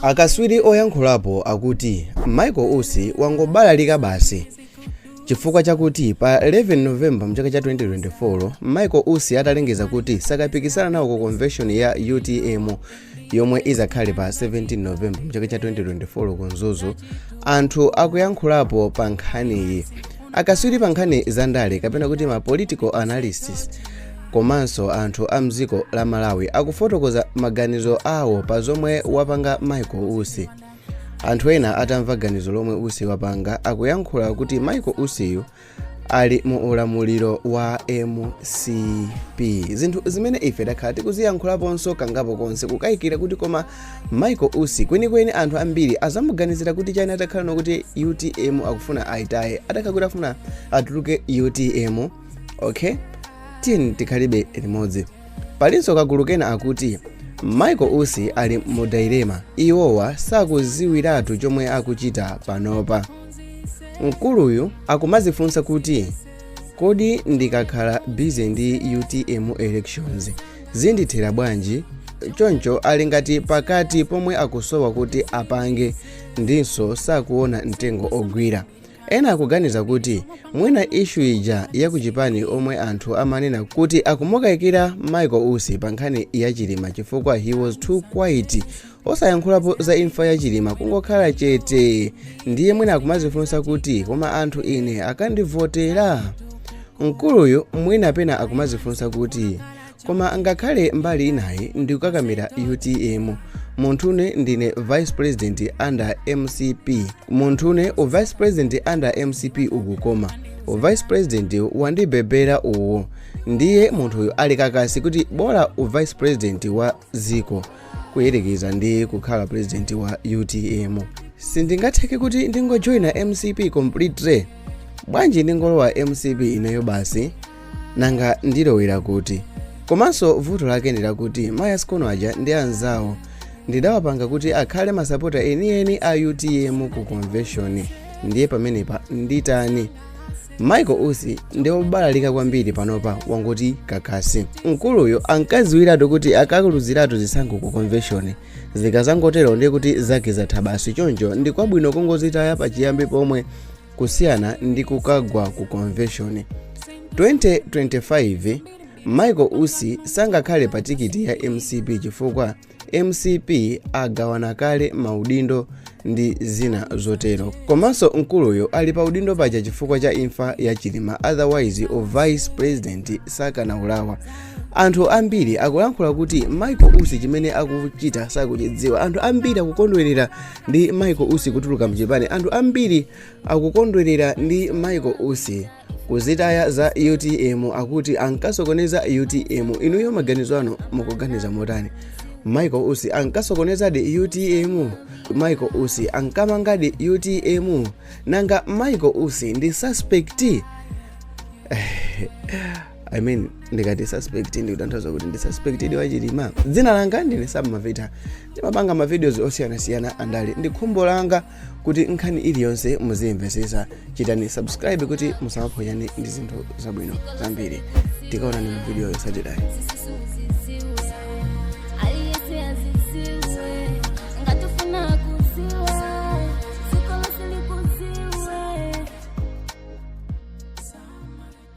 Akaswiri oyankhulapo akuti Michael Usi wangobalalika basi chifukwa chakuti pa 11 November mchaka cha 2024, Michael Usi atalengeza kuti sakapikisana nawo ku convention ya UTM yomwe izakhale pa 17 November mchaka cha 2024 ku Mzuzu, anthu akuyankhulapo pa nkhaniyi. Akaswiri pa nkhani za ndale, kapena kuti ma political analysts, komanso anthu a mdziko la Malawi akufotokoza maganizo awo pa zomwe wapanga Michael Usi. Anthu ena atamva ganizo lomwe Usi wapanga, akuyankhula kuti Michael Usiyu ali mu ulamuliro wa MCP, zinthu zimene ife takhala tikuziyankhulaponso kangapo konse, kukayikira kuti koma Michael Usi kwenikweni anthu ambiri azamuganizira kuti chani atakhala nokuti UTM akufuna ayitaye, atakhala kuti afuna atuluke UTM. Okay, tiyeni tikhalibe limodzi. Palinso kagulu kena akuti Michael Usi ali mu dilemma, iwowa sakuziwiratu chomwe akuchita panopa. Mkuluyu akumazifunsa kuti, "Kodi ndikakhala busy ndi UTM elections zindithera bwanji?" Choncho ali ngati pakati pomwe akusowa kuti apange, ndinso sakuona mtengo ogwira. Ena akuganiza kuti mwina issue ija yakuchipani omwe anthu amanena kuti akumukayikira Michael Usi pa nkhani ya Chilima, chifukwa he was too quiet, osayankhulapo za imfa ya Chilima, kungokhala chete. Ndiye mwina akumazifunsa kuti, "Koma anthu ine akandivotera?" Mkuluyu mwina pena akumazifunsa kuti, "Koma ngakhale mbali inayi ndikukakamira UTM, munthune ndine vice president under MCP, munthune u vice president under MCP ukukoma, u vice president wandibebera uwo." Ndiye munthuyu ali kakasi kuti bola u vice president wa ziko kuyerekeza ndi kukhala president wa UTM. "Sindingatheke kuti ndingojoyina MCP completely? Bwanji ndingolowa MCP ineyo basi? Nanga ndilowera kuti?" Komanso vuto lake ndi lakuti Maya Sikono aja ndi anzawo ndidawapanga kuti akhale masapota enieni a UTM ku convention. Ndiye pamenepa nditani? Michael Usi ndi obalalika kwambiri panopa, wangoti kakasi. Mkuluyo ankadziwiratu kuti akaluziratu zisankho ku convention. Zikazangotero ndiye kuti zake zatha basi. Choncho ndi kwabwino kungozitaya pachiyambi pomwe kusiyana ndi kukagwa ku convention 2025. Michael Usi sangakhale pa tikiti ya MCP chifukwa MCP agawana kale maudindo ndi zina zotero. Komanso mkuluyo ali pa udindo paja chifukwa cha imfa ya Chilima, otherwise u vice president sakanaulawa. Anthu ambiri akulankhula kuti Michael Usi chimene akuchita sakuchidziwa. Anthu ambiri akukondwerera ndi Michael Usi kutuluka mchipani. Anthu ambiri akukondwerera ndi Michael Usi kuzitaya za UTM, akuti ankasokoneza UTM. Inuyo maganizo anu mukuganiza motani? Michael Usi ankasokonezadi UTM? Michael Usi ankamangadi UTM? Nanga Michael Usi ndi suspect? I mean, ndikati suspect ndikutanthauza kuti ndi suspect idi wachilima? Dzina langa ndine Sam Mavita, ndimapanga mavideos osiyanasiyana andale. Ndi khumbo langa kuti nkhani iliyonse muziyimvesesa. Chitani subscribe kuti musamaphonyane ndi zinthu zabwino zambiri. Tikaonani mu video yotsatirayi. Sisi.